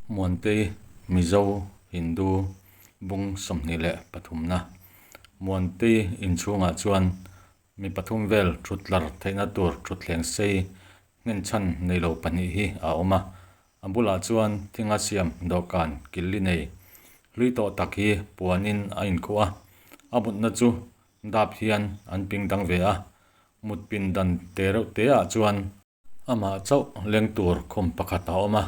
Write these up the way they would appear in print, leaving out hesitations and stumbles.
Muantei Mizo Hindu bung 23 na Muantei inchhungah chuan mi pathum vel thut tlar theihna tur thutthleng sei nghenchhan neilo pahnih hi a awm a, a bulah chuan thinga siam dawhkan kil li nei hlui tawh tak hi puanin a inkhuh a, a mutna chu dap hian an ping dang ve a, mut pindan te reuh te ah chuan. Amah chauh leng tur khum pakhat a awm a,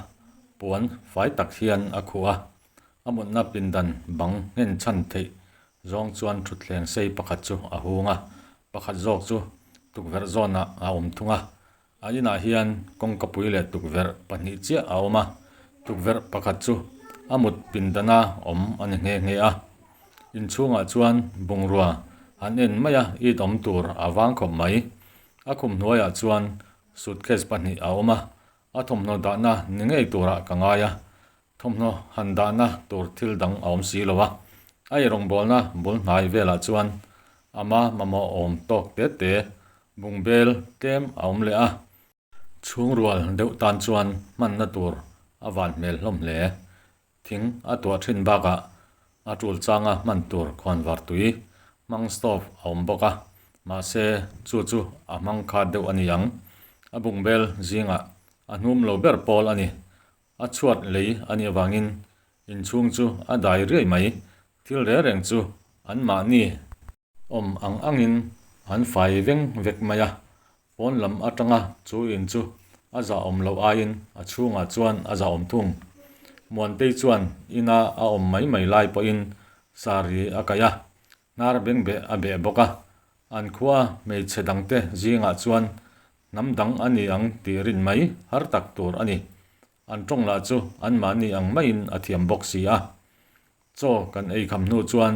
puan fai tak hian a khuh a. A mutna pindan bang nghen chhan theih zawng chuan thutthleng sei pakhat chu a hung a, pakhat zawk chu tukverh zawnah a awm thung a. A inah hian kawngkapui leh tukverh pahnih chiah a awm a, tukverh pakhat chu a mut pindana awm a ni nghe nghe a. Inchhungah chuan bungrua han en mai a, it awm tur a vang khawp mai. A khum hnuaiah chuan suitcase pahnih a awm a, a thawmhnaw dahna ni ngei turah ka ngai a, thawmhnaw han dahna tur thil dang a awm si lo a, a irawngbawlna bul hnai velah chuan ama mamawh awm tawk te te bungbel tlem a awm leh a, chhungrual deuh tan chuan hmanna tur a van hmel hlawm hle. Thing a tuah thin bakah a tul changa hman tur khawnvar tui hmang stove a awm bawk a, mahse chu chu a hmang khat deuh a ni ang. A bungbel zingah a hnum lo ber pawl a ni. A chhuat lei a nih avangin inchhung chu a dai riai mai. Thil reng reng chu anmahni. Awm ang angin an fai veng vek mai a, pawn lam atanga chu in chu a zahawm loh aiin a chhungah chuan a zahawm thung. Muantei chuan ina a awm mai mai lai pawhin sari a kaih a, hnar bengbeh a beh bawk a, an khua hmeichhe dangte zingah chuan hnam dang a ni ang tih rin mai har tak tur a ni. An tawng lah chu anmahni ang maiin a thiam bawk si a. Chaw kan ei kham hnu chuan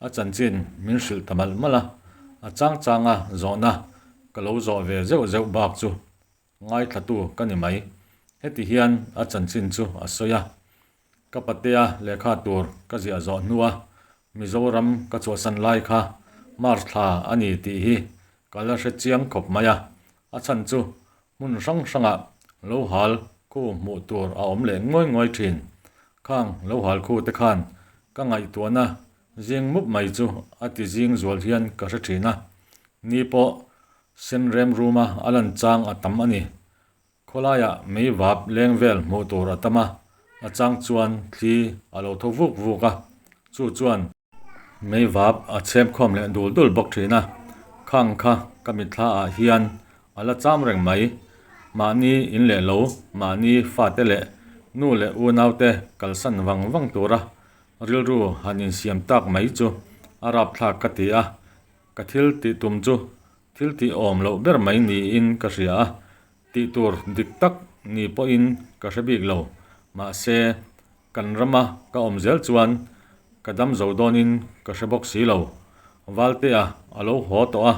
a chanchin min hrilh ta malh malh a, a chang changa zawhna ka lo zawh ve zeuh zeuh bak chu ngaithlatu ka ni mai. Heti hian a chanchin chu a sawi a, Ka patea lehkha tur ka ziah zawh hnua Mizoram ka chhuahsan lai kha March thla a ni tih hi ka la hre chiang khawp mai a, a chhan chu Hmun hrang hrangah lo hal khu hmuh tur a awm leh nguai nguai thin. Khang lo hal khu te khan ka ngaihtuahna zing mup mai chu a ti zing zual hian ka hre thin a. Ni pawh sen rem ruma a lan chang a tam a ni. Khawlaiah mei vap leng vel hmuh tur a tam a, a chang chuan thli a lo tho vuk vuk a, chu chuan. Mei vap a chhem khawm leh dul dul bawk thin a, khang kha ka mitthla ah hian a la cham reng mai. Mahni in leh lo, mahni fate leh nu leh unau te kalsan vang vang tura rilru han insiam tak mai chu a rapthlak ka ti a, ka thil tih tum chu thil tih awm loh ber mai niin ka hria a, tih tur dik tak ni pawhin ka hre bik lo, mahse Kan rama ka awm zel chuan ka dam zo dawnin ka hre bawk si lo. Valtea a lo haw tawh a,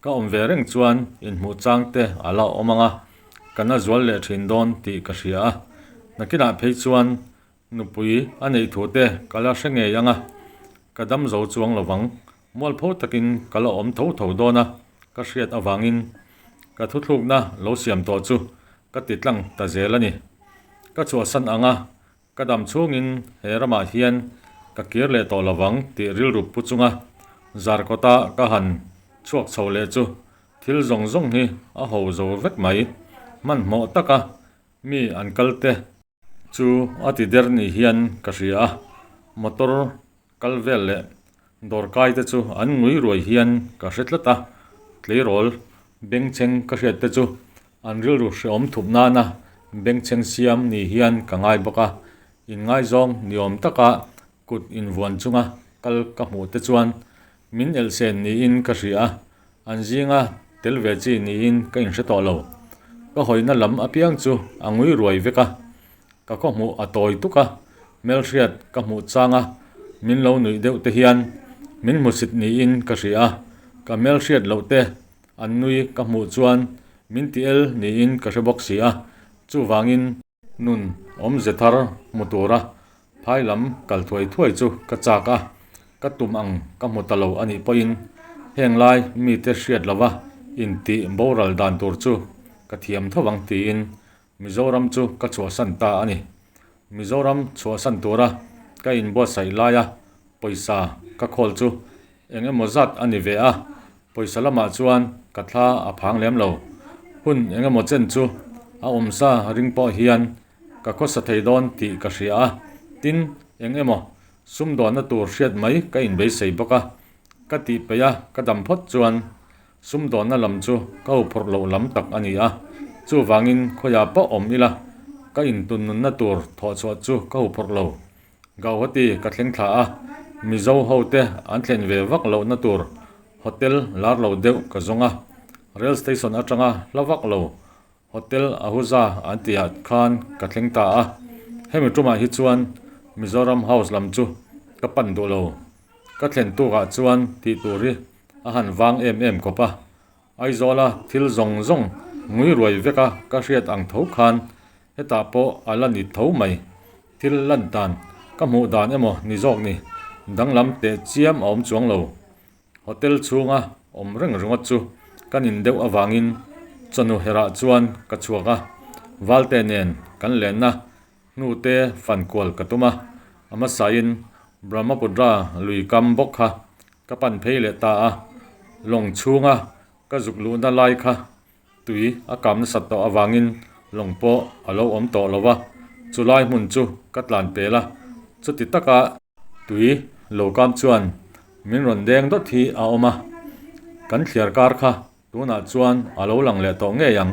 ka awm ve reng chuan inhmuh chang te a la awm ang a, ka na zual leh thin dawn tih ka hria a. Nakinah phei chuan nupui a neih thu te ka la hre ngei ang a, ka dam zo chuang lo vang. Mualpho takin ka la awm tho tho dawn a, ka hriat avangin ka thuthlukna lo siam tawh chu ka ti tlang ta zel a ni. Ka chhuahsan ang a, ka dam chhungin he ramah hian ka kir leh tawh lovang tih rilru pu chunga Zarkawta ka han chhuak chho leh chu thil zawng zawng hi a ho zo vek mai. Hmanhmawh taka mi an kal te chu a ti der ni hian ka hria a, motor kal vel leh dawrkai te chu an ngui ruai hian ka hre tlat a, tleirawl bengchheng ka hriat te chu an rilru hrehawm thup nana bengchheng siam ni hian ka ngai bawk a, inngaizawng ni awm taka kut invuan chunga kal ka hmuh te chuan min elhsen niin ka hria a, an zinga tel ve chi niin ka inhre tawh lo. Ka hawina lam apiang chu a ngui ruai vek a, Ka khaw hmuh a tawi tuk a, hmelhriat ka hmuh chang a, min lo nuih deuh te hian min hmusit niin ka hria a, ka hmelhriat loh te an nui ka hmuh chuan min ti el niin ka hre bawk si a, chuvangin nun awmze thar hmu tura phai lam kal thuai thuai chu ka chak a, ka tum ang ka hmu ta lo a nih pawhin heng lai mite hriat lova intih boral dan tur chu ka thiam tho ang tiin Mizoram chu ka chhuahsan ta a ni. Mizoram chhuahsan tura ka inbuatsaih laia pawisa ka khawl chu eng emaw zat a ni ve a, pawisa lamah chuan ka thla a phang lem lo. Hun eng emaw chen chu a awmsa ring pawh hian ka khawsa thei dawn tih ka hria a, tin eng emaw sumdawnna tur hriat mai ka inbeisei bawk a, ka tih peih a ka dam phawt chuan Sumdawnna lam chu ka huphurh loh lam tak a ni a, chuvangin khawiah pawh awm ila ka intunnunna tur thawhchhuah chu ka huphurh lo. Gauhati ka thleng thla a, Mizo hote an thlen ve vak lohna tur hotel lar lo deuh ka zawng a, rail station atanga hla vak lo Hotel Ahuja an tihah khan ka thleng ta a, hemi tumah hi chuan Mizoram House lam chu ka pan duh lo. Ka thlen tukah chuan tih tur hi a han vang em em khawp a, Aizawla thil zawng zawng ngui ruai veka ka hriat ang tho khan hetah pawh a la ni tho mai. Thil lan dan ka hmuh dan emaw ni zawk ni danglam teh chiam a awm chuang lo. Hotel chhunga awm reng ringawt chu ka nin deuh avangin chawhnu herah chuan ka chhuak a, Valte nen kan lenna hnute fan kual ka tum a, a hmasain Brahmaputra lui kam bawk kha ka pan phei leh ta a, lawng chhunga ka zuk luhna lai kha tui a kam nasat tawh avangin lawng pawh a lo awm tawh lo va, chulai hmun chu ka tlan pel a, chuti taka tui lo kam chuan min rawn deng dawt hi a awm a, kan thliar kar kha tunah chuan a lo lang leh tawh ngei ang,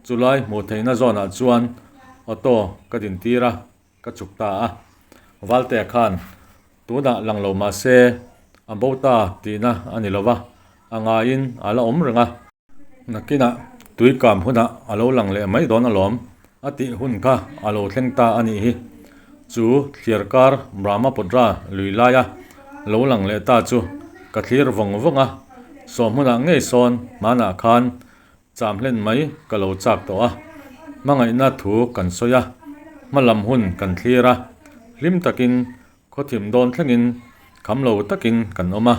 chulai hmuh theihna zawnah chuan auto ka din tir a. Ka chuk ta a, Valtea khan tunah lang lo mah se a bo ta tihna a ni lo va, a ngaiin a la awm reng a. Nakinah tui kam hunah a lo lang leh mai dawn alawm a tih hun kha a lo thleng ta a nih hi. Chu thliar kar Brahmaputra lui laia lo lang leh ta chu ka thlir vawng vawng a, sawhmunah ngei sawn hmanah khan Cham hlen mai ka lo chak tawh a, hmangaihna thu kan sawi a, hma lam hun kan thlir a, hlim takin khawthim dawn thlengin kham lo takin kan awm a,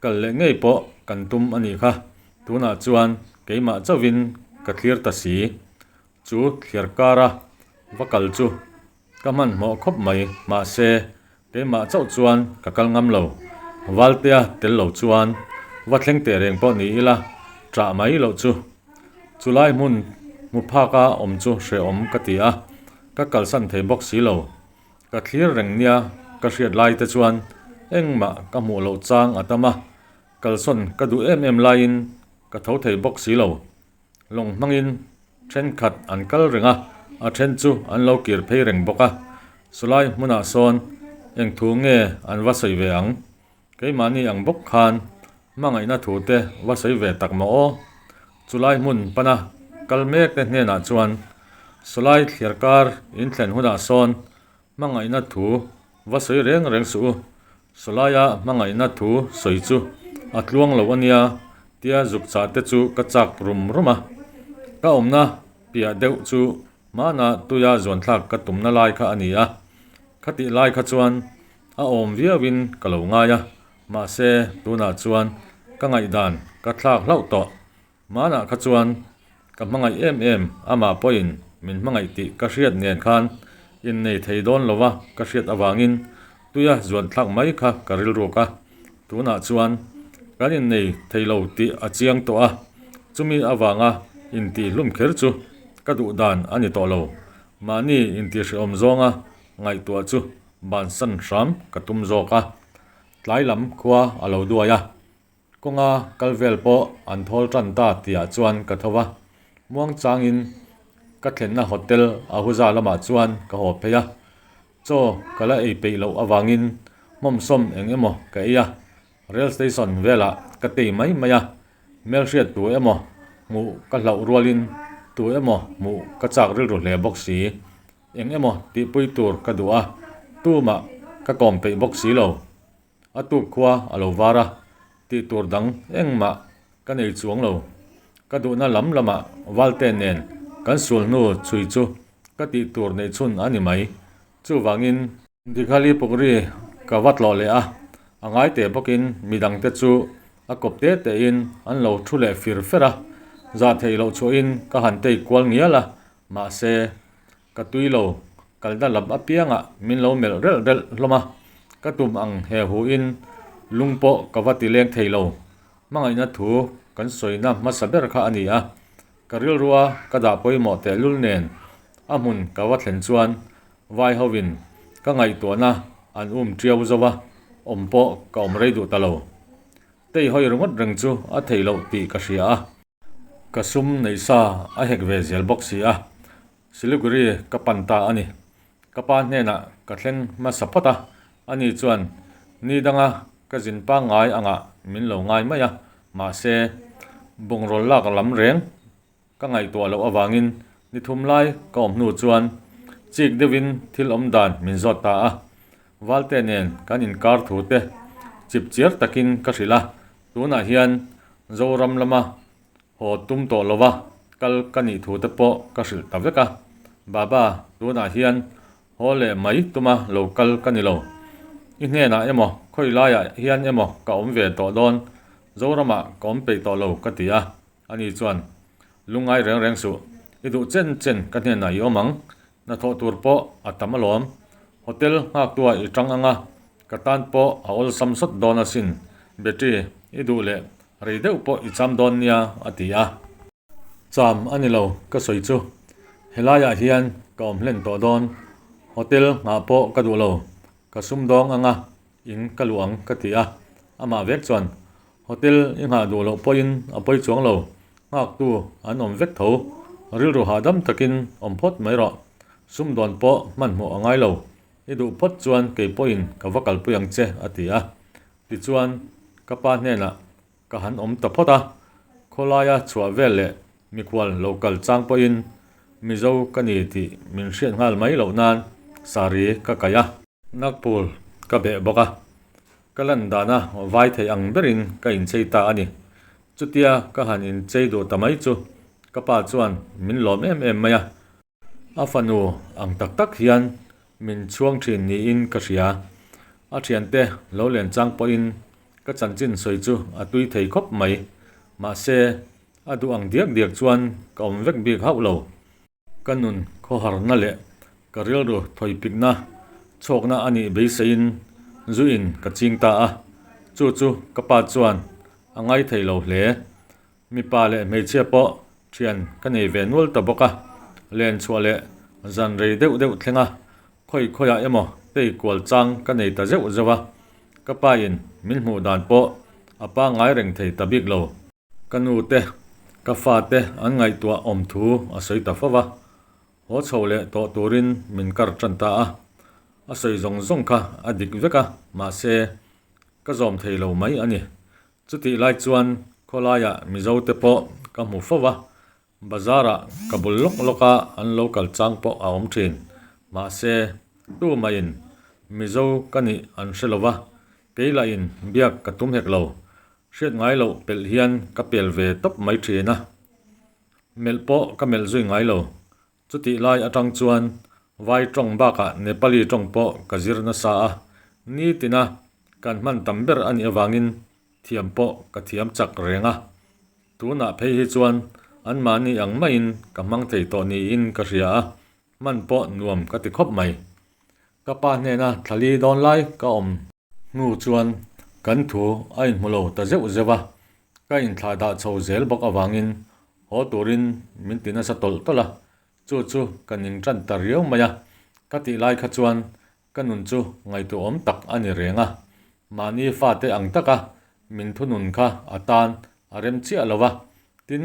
kal leh ngei pawh kan tum a nih kha, tunah chuan keimah chauhin ka thlir ta si, chu thliar kara va kal chu Ka hmanhmawh khawp mai, mahse, keimah chauh chuan ka kal ngam lo. Valtea tel lo chuan va thleng teh reng pawh ni ila, ṭah mai loh chu. Chulai hmun hmu phaka awm chu hrehawm ka ti a, ka kalsan thei bawk si lo. Ka thlir reng nia ka hriat lai te chuan engmah ka hmuh loh chang a tam a, kalsawn ka duh em em laiin ka tho thei bawk si lo. Lawng hmangin thenkhat an kal reng a, a then chu an lo kir phei reng bawk a. Chulai hmunah sawn eng thu nge an va sawi ve ang? Keimahni ang bawk khan hmangaihna thu te va sawi ve tak maw aw? Chulai hmun pana kal mek te hnenah chuan Chulai thliar kar in thlen hunah sawn Hmangaihna thu va sawi reng reng suh u, Sawlaia hmangaihna thu sawi chu a tluang lo a nia tia zuk chah te chu ka chak rum rum a. Ka awmna piah deuh chu hmana tuia zuanthlak ka tumna lai kha a ni a, khatih lai kha chuan a awm viauin ka lo ngai a, mahse tunah chuan ka ngaihdan ka thlak hlauh tawh. Hmanah kha chuan ka hmangaih em em, amah pawhin min hmangaih tih ka hriat nen khan innei thei dawn lova ka hriat avangin tuia zuan thlak mai kha ka rilruk a, tunah chuan kan innei thei lo tih a chiang tawh a, chumi avanga intihhlum kher chu ka duh dan a ni tawh lo, mahni intihhrehawm zawnga ngaihtuah chu bansan hram ka tum zawk a, tlai lam khua a lo duai a. Kawnga kal vel pawh an thawl tan ta tihah chuan ka tho va, muangchangin ka thlenna hotel Ahuja lamah chuan ka haw phei a, chaw ka la ei peih loh avangin hmawmsawm eng emaw ka ei a, rail station velah ka tei mai mai a, hmelhriat tu emaw hmuh ka hlauh rualin tu emaw hmuh ka chak rilru hle bawk si, eng emaw tihpui tur ka duh a, tumah ka kawm peih bawk si lo. A tuk khua a lo var a, tih tur dang engmah ka nei chuang lo. Ka duhna lam lamah Valte nen kan sul hnu chhui chu ka tih tur neih chhun a ni mai. Chuvangin. Dighali Pukri ka va tlawh leh a, a ngai teh bawkin midangte chu a kawp te tein an lo thu leh fir fer a, zah theih loh chhuahin ka han tei kual ngial a, mahse ka tui lo. Kalna lam apiangah min lo melh relh relh hlawm a, ka tum ang he hu in lung pawh ka va ti leng thei lo. Hmangaihna thu kan sawina hmasa ber kha a ni a, ka rilrua ka dah pawimawh tehlul nen a hmun ka va thlen chuan vai hovin ka ngaihtuahna an um tiau zo a, awm pawh ka awm rei duh ta lo. Tei hawi ringawt reng chu a theih loh tih ka hria a. Ka sum neih sa a hek ve zel bawk si a, Siliguri ka pan ta a ni. Ka pa hnenah ka thleng hmasa phawt a, ani chuan ni danga ka zin pangngai angah min lo ngai mai a, mahse bungraw lak lam reng ka ngaihtuah loh avangin ni thum lai ka awm hnu chuan chik deuhin thil awm dan min zawt ta a. Valte nen kan inkar thu te chip chiar takin ka hrilh a, tunah hian Zoram lama haw tum tawh lova kal ka nih thu te pawh ka hrilh ta vek a. Baba, tunah hian haw leh mai tuma lo kal ka ni lo. I hnenah emaw khawi laiah hian emaw ka awm ve tawh dawn, Zoramah ka awm peih tawh lo ka ti a. Ani chuan, Lungngai reng reng suh, i duh chen chen ka hnenah i awm ang, hnathawh tur pawh a tam alawm. Hotel nghaktua i tang anga ka tan pawh a awlsam sawt dawn asin, Betty, i duh leh rei deuh pawh i cham dawn nia, a ti a. Cham a ni lo, ka sawi chu. Helaiah hian ka awm hlen tawh dawn, hotel nghah pawh ka duh lo, ka sumdawng anga in ka luh ang ka ti a, amah vek chuan Hotel i nghah duh loh pawhin a pawi chuang lo, nghaktu an awm vek tho, rilru hahdam takin awm phawt mai rawh, sumdawn pawh hmanhmawh a ngai lo, i duh phawt chuan kei pawhin ka va kalpui ang che a ti a, tichuan ka pa hnenah ka han awm ta phawt a, khawlaia chhuah vel leh mikhual lo kal chang pawhin Mizo ka ni tih min hriat nghal mai loh nan sari ka kaih a. Nagpur ka beh bawk a, ka lan dana vai thei ang berin ka inchei ta a ni. Chutia ka han inchei duh ta mai chu ka pa chuan min lawm em em mai a, a fanu ang tak tak hian min chhuang thin niin ka hria. A thiante lo len chang pawhin ka chanchin sawi chu a tui thei khawp mai, mahse a duh ang diak diak chuan ka awm vek bik hauh lo. Ka nun khawharna leh ka rilru thawipikna chhawkna a nih beiseiin zuin ka ching ta a, chu chu ka pa chuan a ngai thei lo hle. Mipa leh hmeichhia pawh thian ka nei ve nual ta bawk a, len chhuah leh zan rei deuh deuh thleng a, khawi khawiah emaw tei kual chang ka nei ta zeuh zeuh a, ka pain min hmuh dan pawh a pangngai reng thei ta bik lo. Ka nu te, ka fa te an ngaihtuah awm thu a sawi ta fo va, haw chho leh tawh turin min kar tan ta a. A sawi zawng zawng kha a dik vek a, mahse, ka zawm thei lo mai a ni. Chutih lai chuan khawlaiah Mizo te pawh ka hmu fo va, Bazar-ah ka bul lawk lawk a an lo kal chang pawh a awm thin. Mahse, tumahin Mizo ka nih an hre lo va, kei lahin biak ka tum hek lo. Hriat ngai loh pelh hian ka pel ve tawp mai thin a, melh pawh ka melh zui ngai lo. Chutih lai atang chuan Vai tawng bakah Nepali tawng pawh ka zir nasa a, nitina kan hman tam ber a nih avangin thiam pawh ka thiam chak reng a. Tunah phei hi chuan anmahni ang maiin ka hmang thei tawh niin ka hria a, hman pawh nuam ka ti khawp mai. Ka pa hnena thlali dawn lai ka awm hnu chuan kan thu a inhmu lo ta zeuh zeuh a, ka inthlah dah chho zel bawk avangin haw turin min ti nasa tawlh tawlh a, chu chu ka ning tan ta riau mai a, ka tih lai kha chuan Ka nun chu ngaihtuahawm tak a ni reng a, mahni fate ang taka min thunun kha a tan a rem chiah lo va, tin,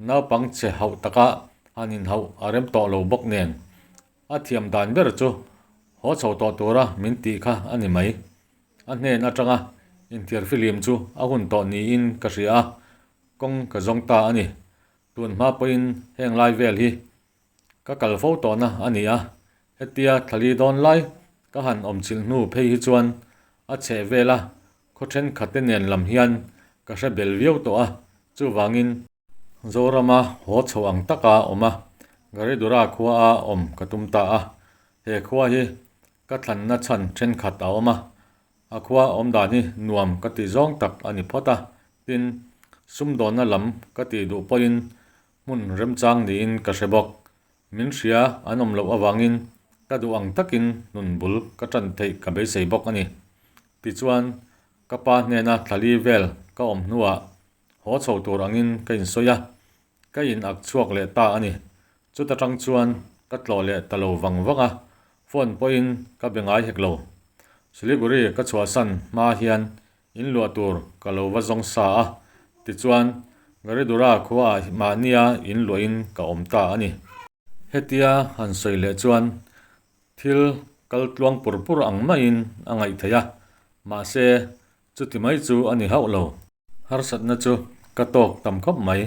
naupang che hauh taka han inhauh a rem tawh lo bawk nen. A thiam dan ber chu haw chho tawh tura min tih kha a ni mai. A hnen atanga inthiar fihlim chu a hun tawh niin ka hria a, kawng ka zawng ta a ni. Tun hma pawhin heng lai vel hi Ka kal fo tawhna a ni a, hetia thlali dawn lai ka han awm chilh hnu phei hi chuan a chheh vela khaw thenkhatte nen lam hian ka hre bel viau tawh a, chuvangin Zorama haw chho ang taka awm a, Garidura khua a awm ka tum ta a, he khua hi ka thlanna chhan thenkhat a awm a, A khua awm dan hi nuam ka tih zawng tak a ni phawt a, tin, sumdawnna lam ka tih duh pawhin hmun remchang niin ka hre bawk. Min hria an awm loh avangin Ka duh ang takin nun bul ka tan theih ka beisei bawk a ni. Tichuan, ka pa hnena thlali vel ka awm hnuah haw chho tur angin ka insawi a, ka in ak chhuak leh ta a ni. Chuta tang chuan ka tlawh leh ta lo vang vang a, phone pawhin ka be ngai hek lo. Siliguri ka chhuahsan hma hian in luah tur ka lo va zawng sa a, tichuan Garidura khuaah mahnia in luahin ka awm ta a ni. Hetia han sawi leh chuan thil kal tluang pur pur ang maiin a ngaih theih a, mahse chuti mai chu a ni hauh lo. Harsatna chu ka tawk tam khawp mai.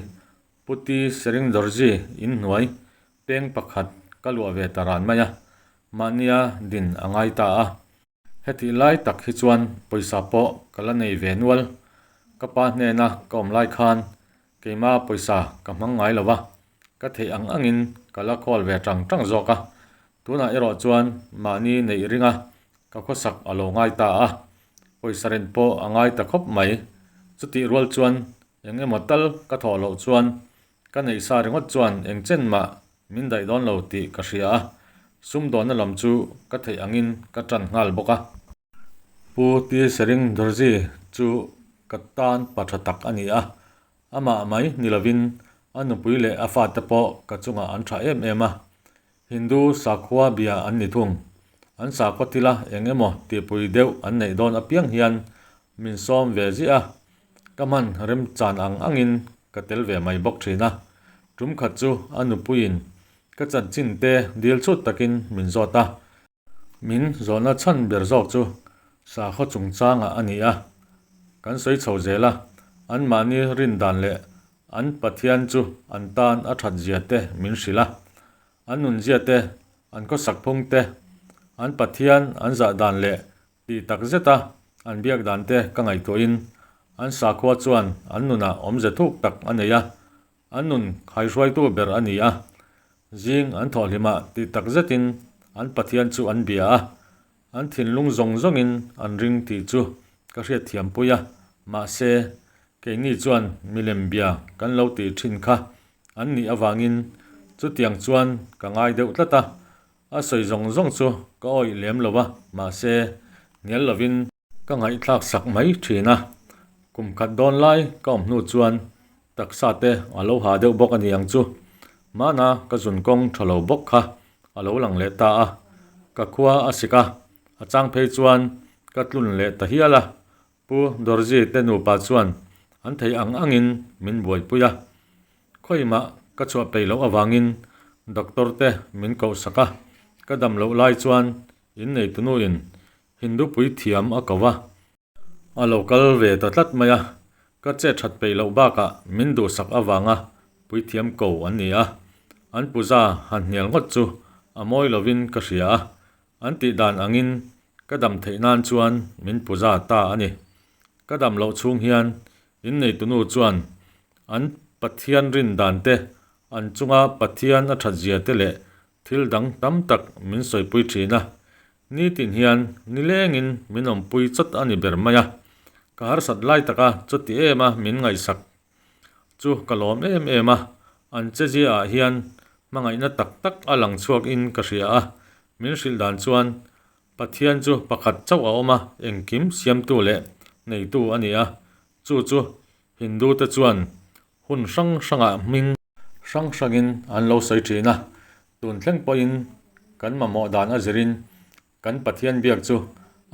Puti Sering Dorji in hnuai peng pakhat ka luah ve ta ran mai a, mahnia din a ngai ta a. Hetih lai tak hi chuan pawisa pawh ka la nei ve nual. Ka pa hnena ka awm lai khan keima pawisa ka hmang ngai lo va, ka theih ang angin ka la khawl ve tang tang zawk a. Tunah erawh chuan mahni neih ringa ka khawsak a lo ngai ta a, pawisa ren pawh a ngai ta khawp mai. Chutih rual chuan eng emaw tal ka thawh loh chuan Ka neih sa ringawt chuan eng chen mah min daih dawn lo tih ka hria a, sumdawnna lam chu ka theih angin ka tan nghal bawk a. Pu T. Sering Dorji chu ka tan pa tha tak a ni a, amah mai ni lovin a nupui leh a fate pawh ka chungah an tha em em a. Hindu sakhua bia an ni thung. An sakhua thila eng emaw tihpui deuh an neih dawn apiang hian min sawm ve ziah a, Ka hman remchan ang angin ka tel ve mai bawk thin a. Tum khat chu a nupuiin ka chanchin te dil chhut takin min zawt a. Min zawhna chhan ber zawk chu sakhaw chungchangah a ni a. Kan sawi chho zel a, anmahni rin dan leh an Pathian chu an tan a that zia te min hrilh a. An nunzia te, an khawsak phung te, an Pathian an zah dan leh Tih tak zeta an biak dan te ka ngaihtuahin an sakhua chuan an nunah awmze thuk tak a nei a, an nun khaihruaitu ber a ni a. Zing an thawhhlimah tih tak zetin an Pathian chu an bia a, an thinlung zawng zawngin an ring tih chu ka hriatthiampui a, mahse keini chuan milem bia kan lo tih thin kha an nih avangin chutiang chuan ka ngai deuh tlat a, A sawi zawng zawng chu ka awih lem lo a, mahse hnial lovin ka ngaihthlak sak mai thin a. Kum khat dawn lai ka awm hnu chuan taksa te a lo ha deuh bawk a ni ang chu. Mahna ka zun kawng tha lo bawk kha a lo lang leh ta a, ka khua a sik a, a chang phei chuan ka tlun leh ta hial a. Pu Dorji te nupa chuan an thei ang angin min buaipui a, Khawimah ka chhuah peih loh avangin doctor te min koh sak a, ka dam loh lai chuan innei tunuin Hindu puithiam a ko a, a lo kal ve ta tlat mai a, ka chet that peih loh bakah min duhsak avanga puithiam ko an ni a, an puja han hnial ngawt chu a mawi lovin ka hria a, an tih dan angin ka dam theih nan chuan min puja ta a ni. Ka dam loh chhung hian innei tunu chuan an Pathian rin dan te, an chunga Pathian a that zia te leh thil dang tam tak min sawipui thin a. Nitin hian nilengin min awmpui chawt a ni ber mai a. Ka harsat lai taka chuti em a min ngaihsak chu ka lawm em em a, an chezia ah hian hmangaihna tak tak a lang chhuak in ka hria a, min hrilh dan chuan Pathian chu pakhat chauh a awm a, engkim siamtu leh neitu a ni a, chu chu Hindu te chuan hun hrang hrangah hming hrang hrangin an lo sawi thin a, tun thleng pawhin kan mamawh dan a zirin kan Pathian biak chu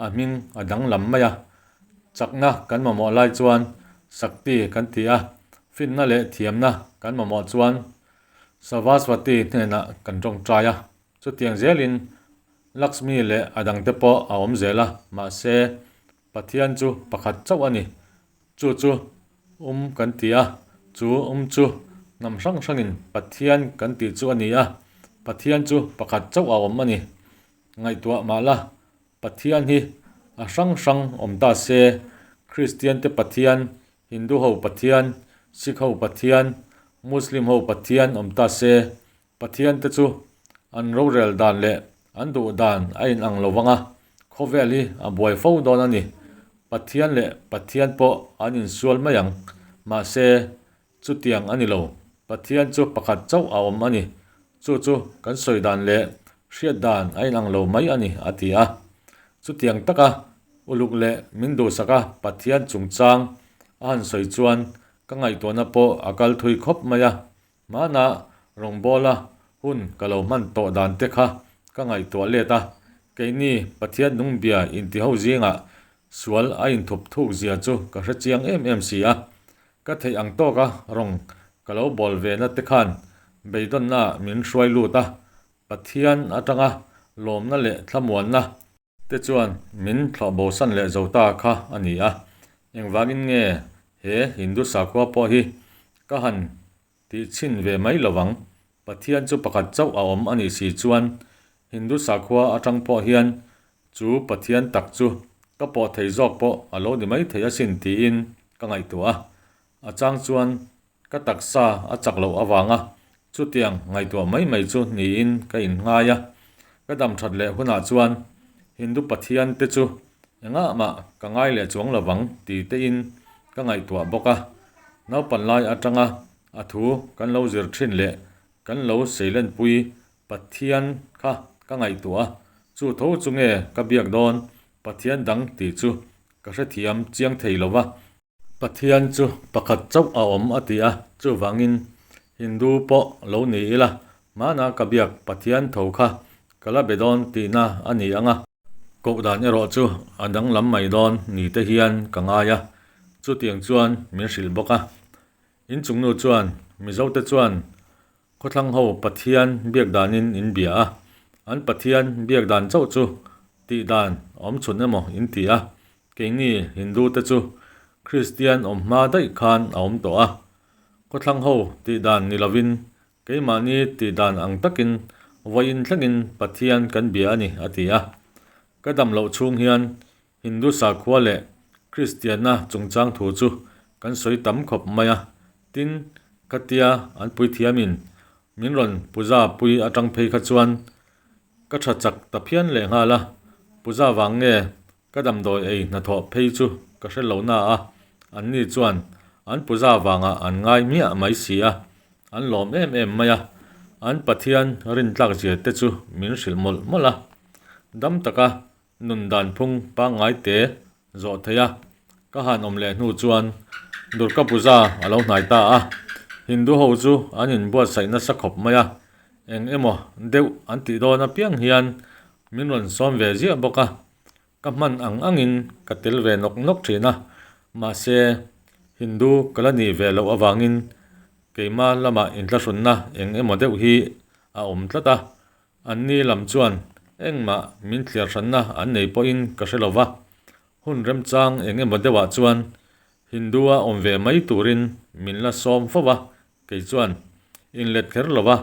a hming a danglam mai a, chakna kan mamawh lai chuan Sakti kan ti a, finna leh thiamna kan mamawh chuan Savasvati hnenah kan tawngtai a. Chutiang zelin Lakshmi leh a dangte pawh a awm zel a, mahse Pathian chu pakhat chauh a ni. Chu chu um kan ti a, chu um chu hnam hrang hrangin Pathian kan tih chu a ni a, Pathian chu pakhat chauh a awm a ni. Ngaihtuah mah la, Pathian hi a hrang hrang awm ta se, Kristiante Pathian, Hindu ho Pathian, Sikh ho Pathian, Muslim ho Pathian awm ta se, Pathian te chu an rorel dan leh an duh dan a inang lo vang a, khawvel hi a buai fo dawn a ni. Pathian leh Pathian pawh an insual mai ang. Mahse, chutiang a ni lo. Pathian chu pakhat chauh a awm a ni. Chu chu kan sawi dan leh Hriat dan a inang lo mai a ni, a ti a. Chutiang taka uluk leh min duhsak a Pathian chungchang a han sawi chuan ka ngaihtuahna pawh a kal thui khawp mai a. Hmana rawngbawla hun ka lo hman tawh dan te kha ka ngaihtuah let a, keini Pathian nung bia intiho zingah sual a inthup thuk zia chu ka hre chiang em em si a. Ka theih ang tawka rawng ka lo bawl ve na te khan beidawnna min hruai lut a, Pathian atanga lawmna leh thlamuanna te chuan min thlawh bosan leh zo ta kha a ni a. Engvangin nge he Hindu sakhua pawh hi ka han tih chhin ve mai lovang? Pathian chu pakhat chauh a awm a nih si chuan Hindu sakhua atang pawh hian chu Pathian tak chu ka pawh thei zawk pawh a lo ni mai thei asin tiin ka ngaihtuah a. A chang chuan ka taksa a chak loh avanga chutiang ngaihtuah mai mai chu niin ka inngai a. Ka dam that leh hunah chuan Hindu Pathian te chu engah mah ka ngai leh chuang lovang ti tein ka ngaihtuah bawk a. Naupan lai atanga a thu kan lo zir thin leh kan lo seilenpui Pathian kha ka ngaihtuah a, chu tho chu nge ka biak dawn Pathian dang tih chu ka hrethiam chiang thei lo va. Pathian chu pakhat chauh a awm a ti a, chuvangin Hindu pawh lo ni ila, hmana ka biak Pathian tho kha ka la be dawn tihna a ni ang a. Koh dan erawh chu a danglam mai dawn ni te hian ka ngai a, chutiang chuan min hrilh bawk a. Inchungnu chuan Mizote chuan Khawthlang ho Pathian biak danin in bia a, an Pathian biak dan chauh chu tih dan awm chhun emaw in ti a, keini Hindu te chu Kristian awm hma daih khan a awm tawh a. Khawthlang ho tih dan ni lovin keimahni tih dan ang takin vawiin thlengin Pathian kan bia a ni a ti a. Ka dam loh chhung hian Hindu sakhua leh Kristianna chungchang thu chu kan sawi tam khawp mai a, tin, khatia an puithiamin min rawn puja pui atang phei kha chuan ka tha chak ta phian leh nghal a, puja vang nge ka damdawi ei hnathawh phei chu ka hre lo na a, anni chuan an puja vangah an ngai miah mai si a, an lawm em em mai a, an Pathian rintlak zia te chu min hrilh mawlh mawlh a, dam taka Nun dan phung pangngai te zawh theih a, ka han awm leh hnu chuan Durga Puja a lo hnai ta a, Hindu ho chu an inbuatsaih nasa khawp mai a, eng emaw deuh an tih dawn apiang hian min rawn sawm ve ziah bawk a, ka hman ang angin ka tel ve nawk nawk thin a, mahse Hindu ka la nih ve loh avangin keima lamah inthlahrunna eng emaw deuh hi a awm tlat a, Anni lam chuan engmah min thliar hranna an nei pawhin ka hre lo va, hun remchang eng emaw deuhah chuan Hindu-a awm ve mai turin min la sawm fo va, kei chuan inlet kher lo va,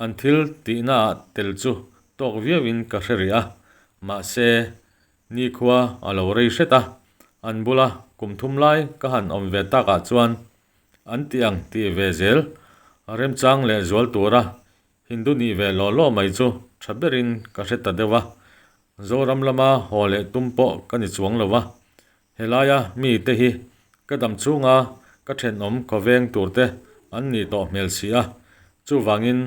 an thil tihnaah tel chu tawk viauin ka hre rih a, mahse nikhua a lo rei hret a, an bula kum thum lai ka han awm ve takah chuan an ti ang tih ve zel remchang leh zual tura Hindu nih ve law law mai chu tha berin ka hre ta deuh a, Zoram lama haw leh tum pawh ka ni chuang lo a, helaia mi te hi ka dam chhunga ka thenawm khawveng tur te an nih tawh hmel si a, chuvangin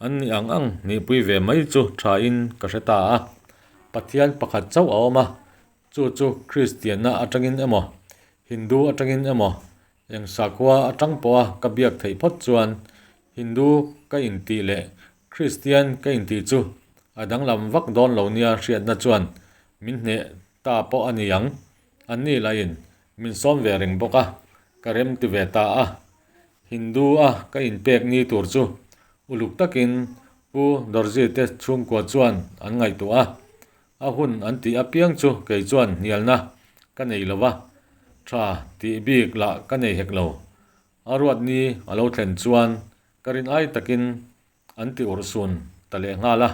an nih ang ang nihpui ve mai chu tha in ka hre ta a, Pathian pakhat chauh a awm a, chu chu Kristianna atangin emaw Hindu atangin emaw Eng sakhua atang pawha ka biak theih phawt chuan Hindu ka intih leh Kristian ka intih chu a danglam vak dawn lo nia hriatna chuan min hneh ta pawh a ni ang. Anni lahin min sawm ve reng bawk a, ka rem ti ve ta a. Hindu a ka inpek ni tur chu uluk takin Pu Dorji te chhungkua chuan an ngaihtuah a. A hun an tih apiang chu kei chuan hnialna ka nei lo va, tha tih bik lah ka nei hek lo. A ruat ni a lo thlen chuan ka rin ai takin an ti urhsun ta leh nghal a,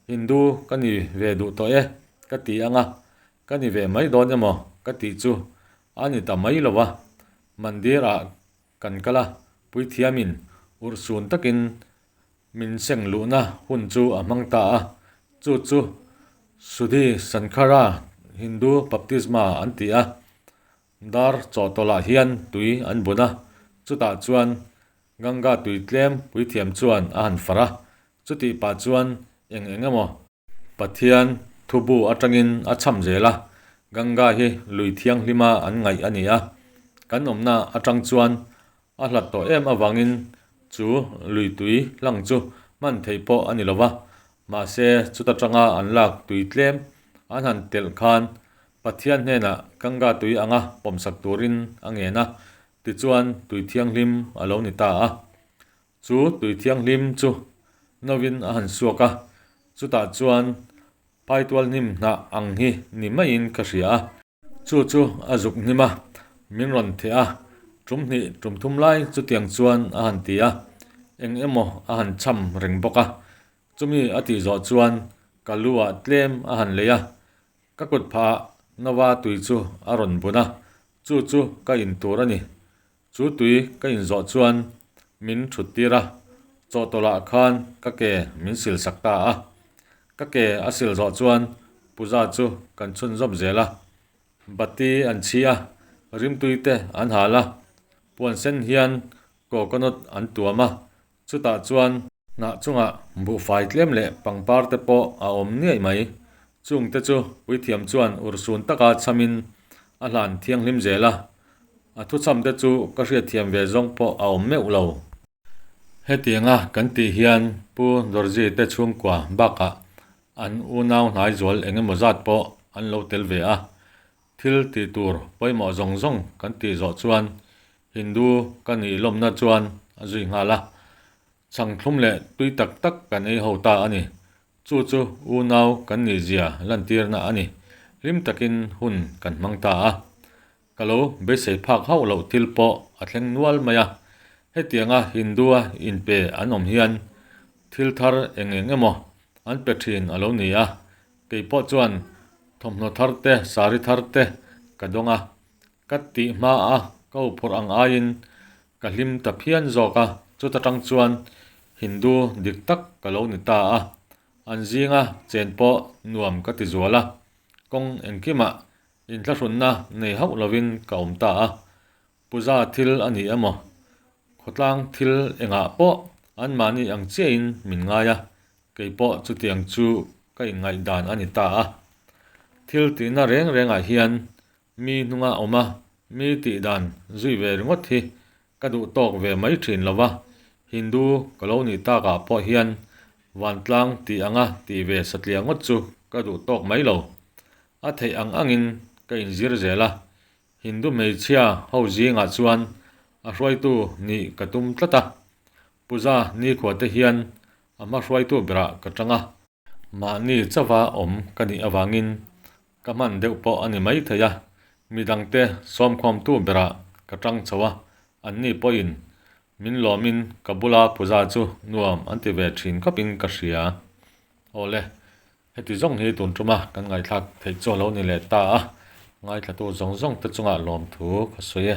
Hindu ka ni ve duh tawh e ka ti ang a, ka ni ve mai dawn emaw ka tih chu a ni ta mai lo va, Mandir ah kan kal a, puithiamin urhsun takin Min seng luhna hun chu a hmang ta a, chu chu Sudhi Sankhara Hindu Baptisma an ti a, dar chawhtawlh ah hian tui an bun a, chutah chuan Ganga tui tlem puithiam chuan a han far a, chutih pah chuan eng eng emaw Pathian thu bu atangin a cham zel a, Ganga hi lui thianghlima an ngaih a ni a, kan awmna atang chuan a hlat tawh em avangin chu lui tui hlang chu hman theih pawh a ni lo va, mahse chuta tanga an lak tui tlem an han telh khan Pathian hnenah Ganga tui anga pawmsak turin a ngen a, tichuan tui thianghlim a lo ni ta a. Chu tui thianghlim chu novin a han suak a, chutah chuan phaitual hnim hnah ang hi ni maiin ka hria a. Chu chu a zuk hnim a, min rawn theh a, tum hnih tum thum lai chutiang chuan a han ti a, eng emaw a han cham reng bawk a. Chumi a tih zawh chuan ka lu ah tlem a han lei a, ka kut phah ah nova tui chu a rawn bun a, chu chu ka in tur a ni. Chu tui ka in zawh chuan min thut tir a, chawhtawlh ah khan ka ke min sil sak ta a. Ka ke a sil zawh chuan puja chu kan chhunzawm zel a. Bati an chhi a, rimtui te an hal a, puan sen hian coconut an tuam a, chutah chuan hnah chungah buhfai tlem leh pangpar te pawh a awm niaih mai. Chungte chu puithiam chuan urhsun taka chhamin a hlan thianghlim zel a, a thuchham te chu ka hriatthiam ve zawng pawh a awm meuh lo. Hetianga kan tih hian Pu Dorji te chhungkua bakah an unau hnai zual eng emaw zat pawh an lo tel ve a, thil tih tur pawimawh zawng zawng kan tih zawh chuan Hindu ka nih lawmna chuan a zui nghal a, chhangthlum leh tui tak tak kan ei ho ta a ni. Chu chu unau kan nih zia lantirna a ni. Hlim takin hun kan hmang ta a. Ka lo beisei phak hauh loh thil pawh a thleng nual mai a, hetianga Hindu-a inpe an awm hian thil thar eng eng emaw an pe thin a lo ni a, kei pawh chuan thawmhnaw thar te, sari thar te ka dawng a, ka tih hma a ka huphurh ang aiin ka hlim ta phian zawk a, chuta tang chuan Hindu dik tak ka lo ni ta a, an zinga chen pawh nuam ka ti zual a, kawng engkimah Inthlahrunna nei hauh lovin ka awm ta a, puja thil a ni emaw, khawtlang thil engah pawh anmahni ang chiahin min ngai a, kei pawh chutiang chu ka inngaihdan a ni ta a. Thil tihna reng rengah hian mi hnunga awm a, mi tihdan zui ve ringawt hi ka duh tawk ve mai thin lo va, Hindu ka lo nih takah pawh hian vantlang tih anga tih ve satliah ngawt chu ka duh tawk mai lo. A theih ang angin ka inzir zel a, Hindu hmeichhia ho zingah chuan a hruaitu nih ka tum tlat a, Puja nikhua te hian a hma hruaitu berah ka tang a. Mahni chauha awm ka nih avangin ka hman deuh pawh a ni mai thei a, midangte sawmkhawmtu berah ka tang chho a, anni pawhin min lawmin ka bula puja chu nuam an ti ve thin khawpin ka hria. Awle, heti zawng hi tun tuma kan ngaihthlak theih chu a lo ni leh ta a, ngaithlatu zawng zawng te chungah lawmthu ka sawi e.